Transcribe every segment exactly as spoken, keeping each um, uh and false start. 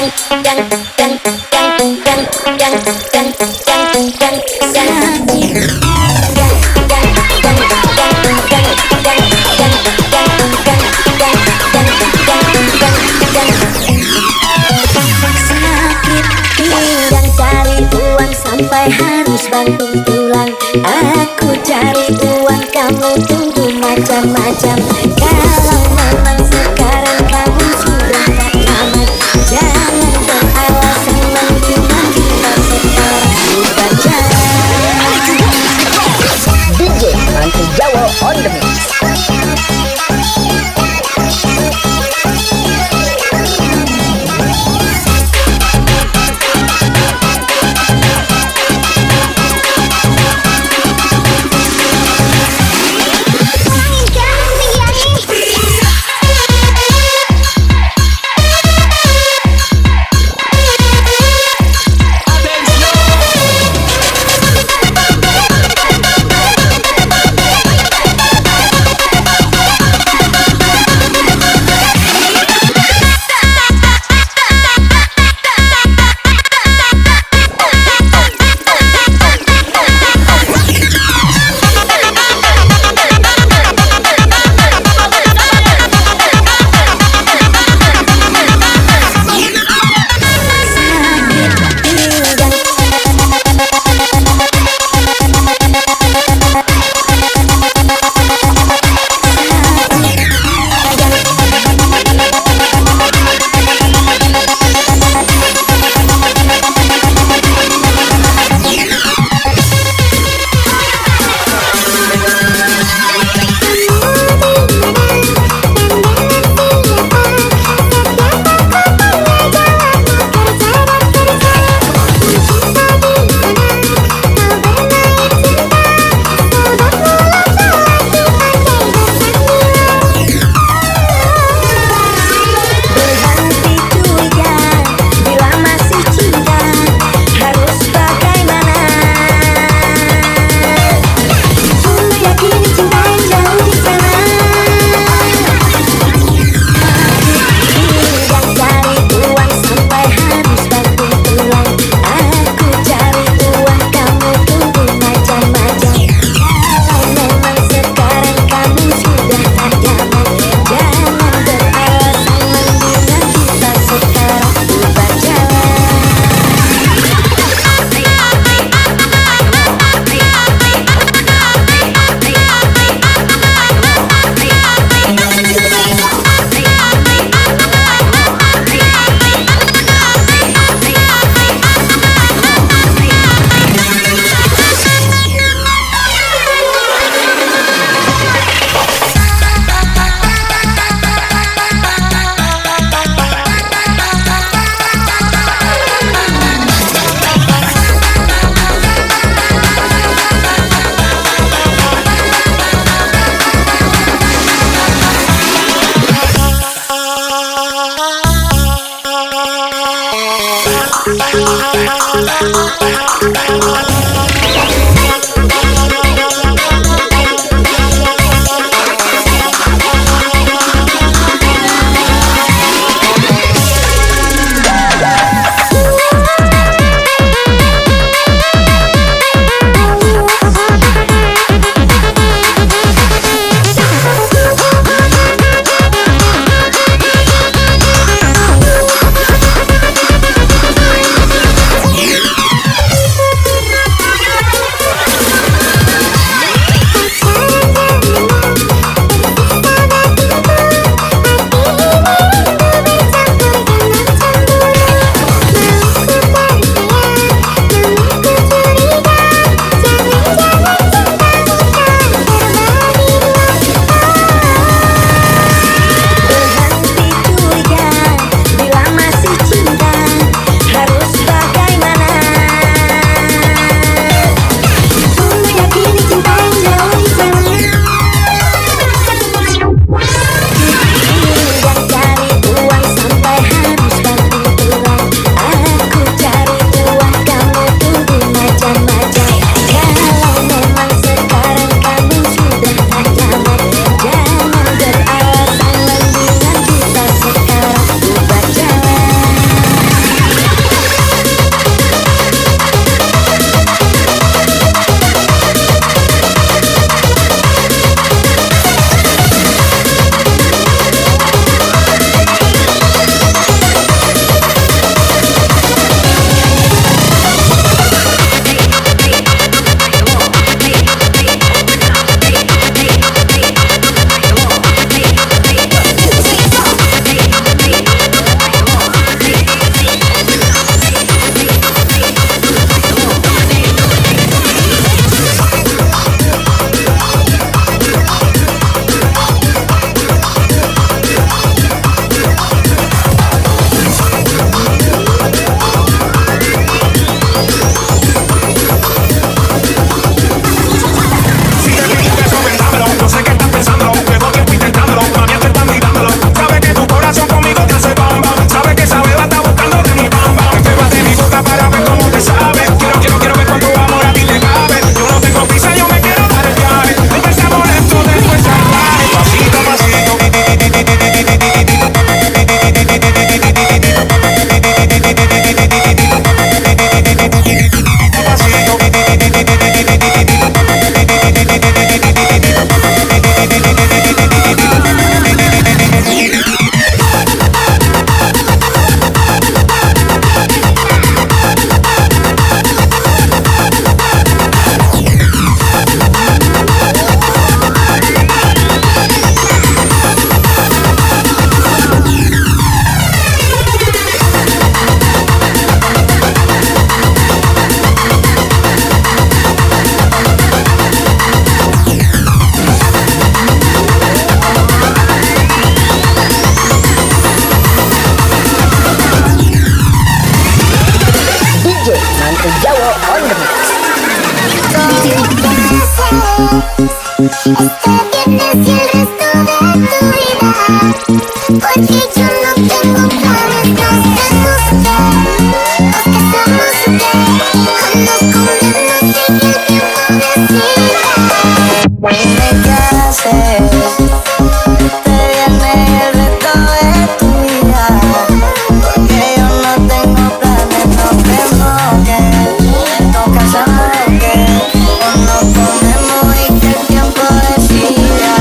Sakit pinggang, cari uang sampai harus banting tulang. Aku cari uang, kamu tunggu macam-macam. Kalau memang sekarang kamu sudah tak tamat, jangan beralasan, mendingan kita sekarang dibaca. D J Mantu Jawa on the mix. Este viernes y el resto de tu vida, porque yo no tengo planes, nos vemos, nos casamos, cuando comemos en el tiempo decida. Dime qué haces, te viene el resto de tu vida, porque yo no tengo planes, nos vemos, que nos casamos, que o nos ponemos y que el tiempo decida.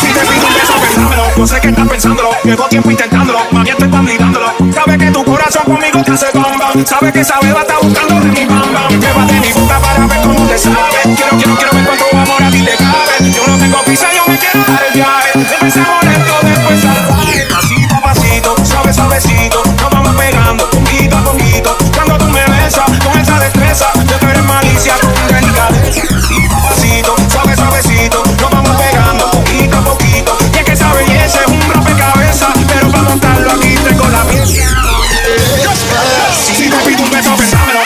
Si te pido un beso, pensámelo. Yo sé que estás pensándolo. Llevo tiempo intentándolo. Más bien te están mirándolo. Sabe que tu corazón conmigo te hace bam bam. Sabe que esa beba está buscando de mi bam bam. Pruébate mi boca para ver cómo te sabe. Quiero, quiero, quiero ver cuánto amor a ti te cabe. Yo no tengo prisa, yo me quiero dar el viaje. Empecemos lento, después salvaje. Pasito a pasito, suave, suavecito. Nos vamos pegando poquito a poquito. Cuando tú me besas con esa destreza, yo quiero malicia con delicadeza. Pasito a pasito, suave, suavecito. Nos vamos pegando poquito a poquito. Y es que esa belleza es un rompecabezas, pero para montarlo aquí tengo la pieza. Si te pido un beso, pensámelo.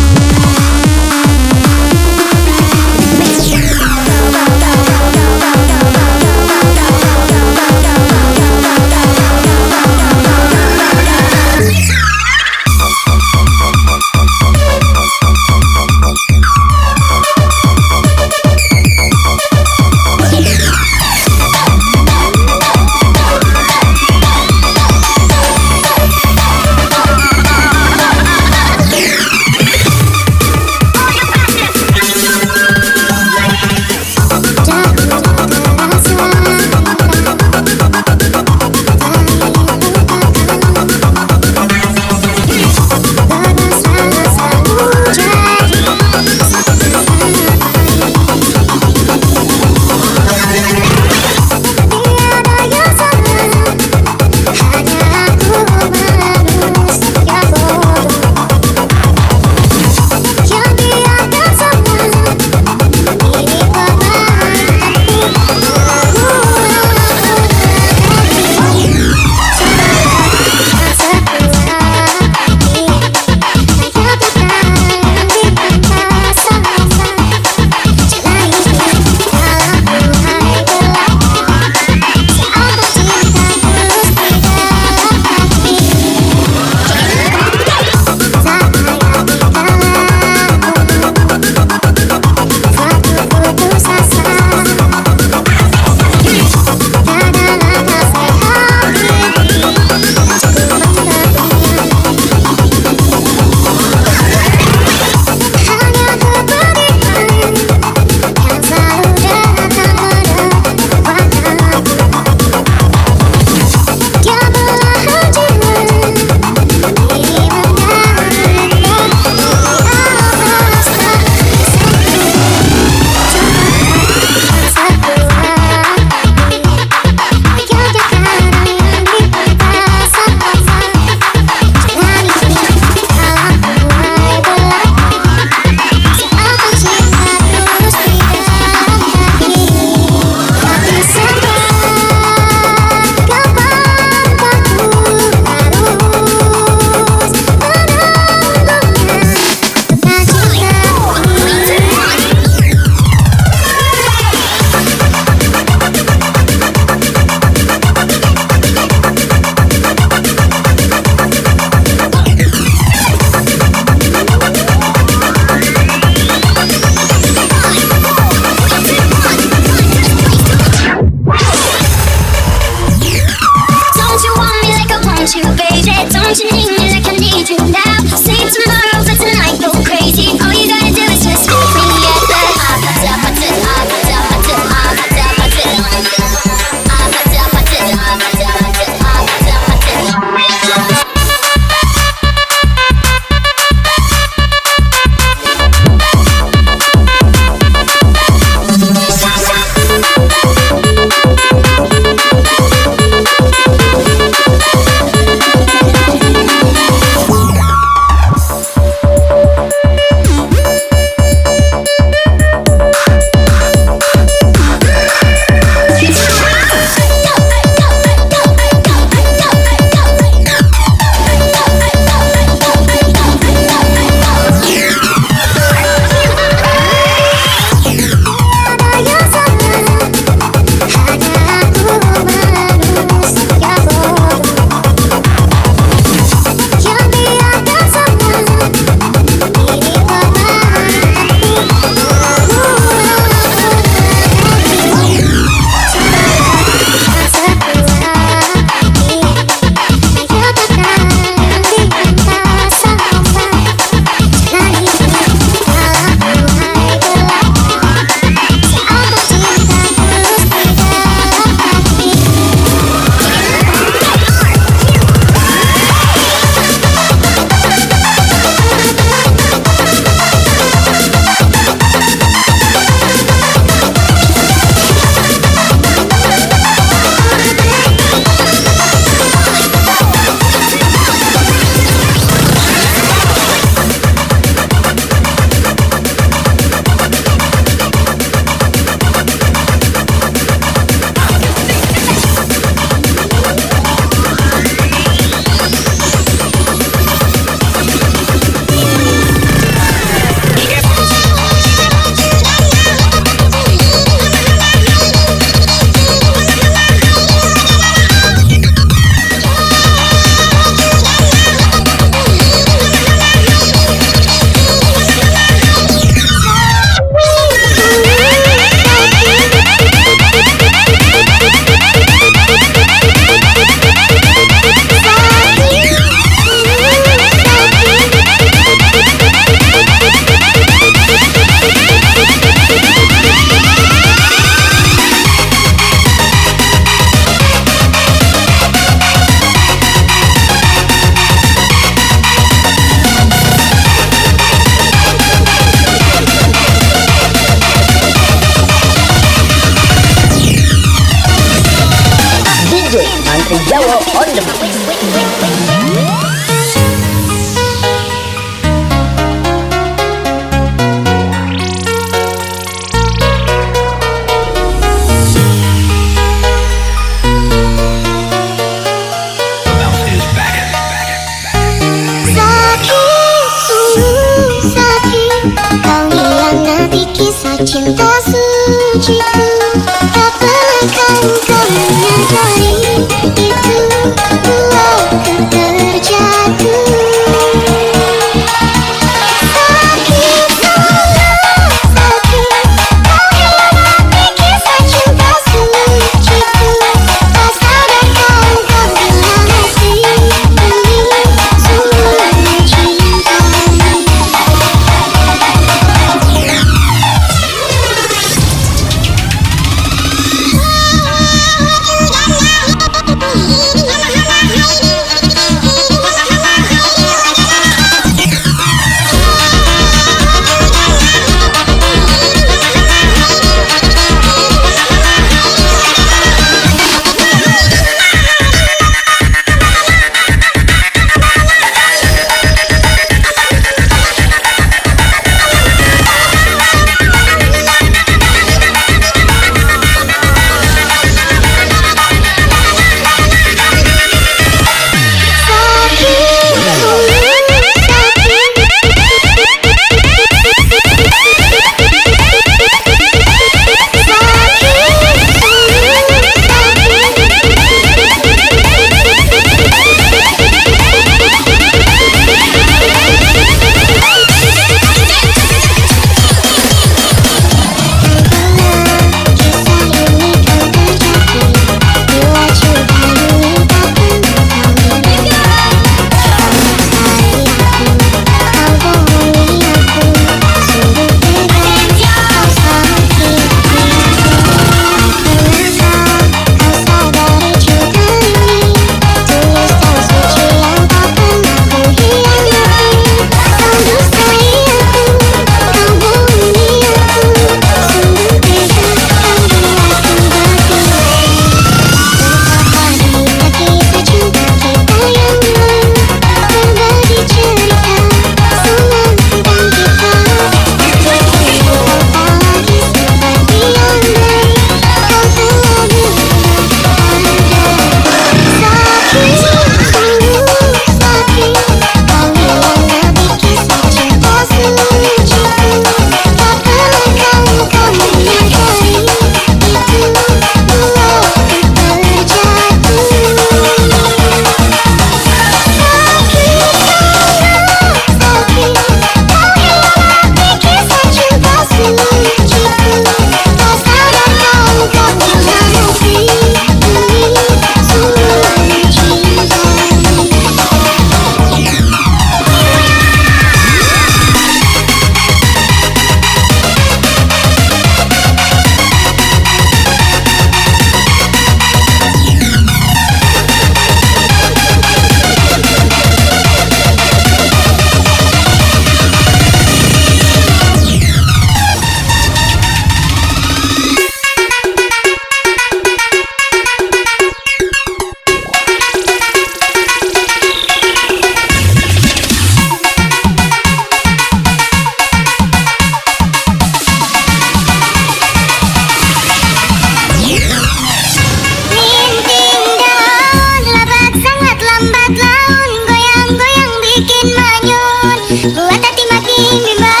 Linting daun lebat sangat lambat laun, goyang-goyang bikin manyun, buat hati makin bimbang.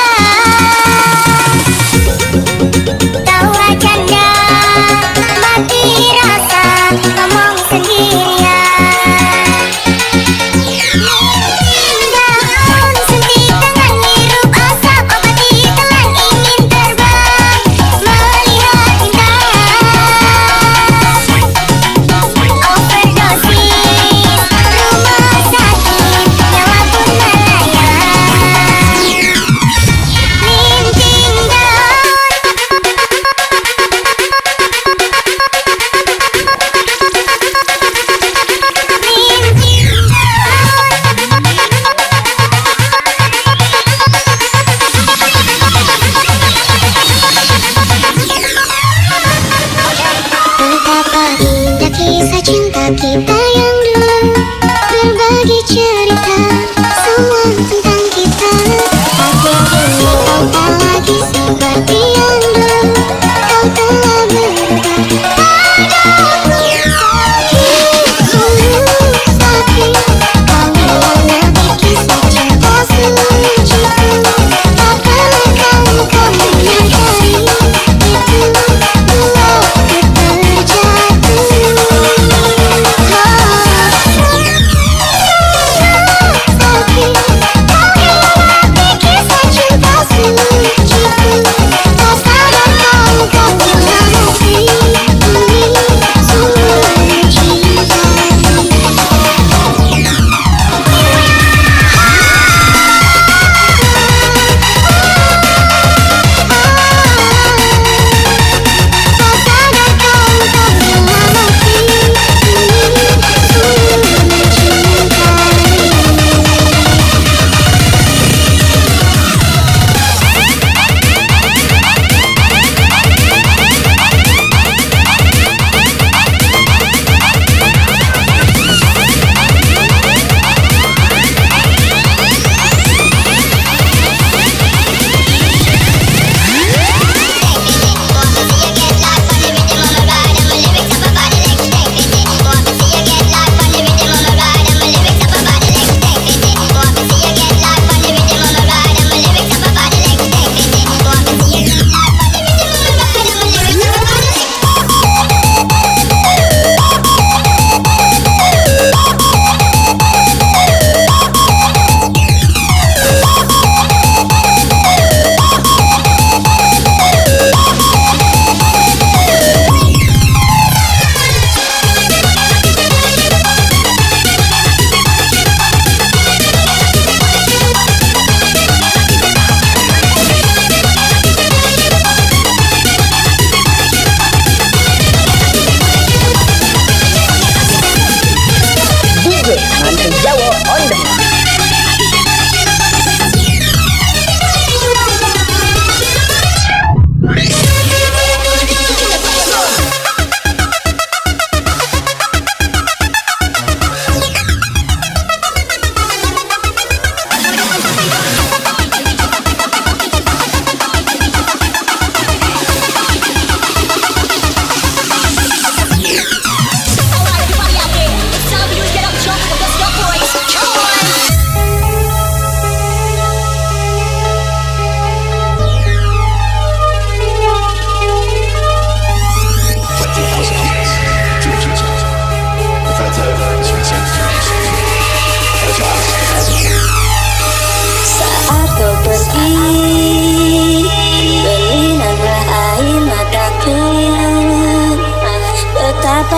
Tawa janda mati rasa, ngomong sendirian. Daun senti dengan ngirup asap, obat ditelan ingin terbang, melihat indah. Overdosis, rumah sakit, nyawa pun melayang. Linting daun. Betapa indah kisah cinta kita yang dulu, berbagi cerita semua tentang kita. Hati kini kau tak lagi seperti yang dulu. Kau telah berubah padaku. Sakit, sungguh sakit. Kau hilang lagi kisah cinta suciku. Tak pernah kau, kau menyadari itu. Dua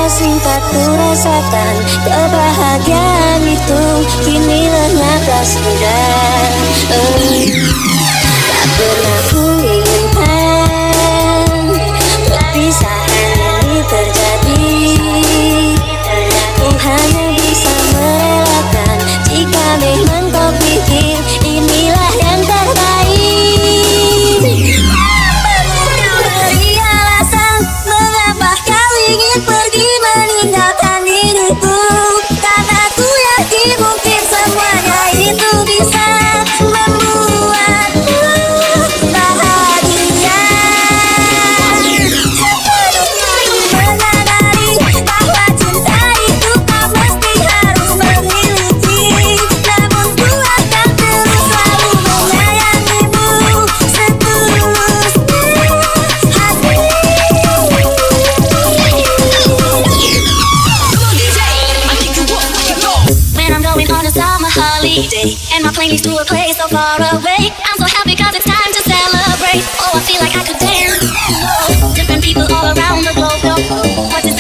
Sing tak ku rasakan kebahagiaan itu, kini lenyaplah sudah. Eh, tak pernah ku inginkan perpisahan ini terjadi. Ku hanya bisa merelakan jika memang kau pikir inilah yang terbaik. Apa kau beri alasan mengapa kau ingin pergi meninggalkan hidupku? Karena ku yakin mungkin semuanya itu bisa membuatmu bahagia. Sepenuhnya ku menyadari bahwa cinta itu tak mesti harus memiliki. Namun ku akan terus selalu menyayangimu setulusnya hati. When I'm going on a summer holiday and my plane is to a place so far away, I'm so happy 'cause it's time to celebrate. Oh, I feel like I could dance. Different people all around the globe. What is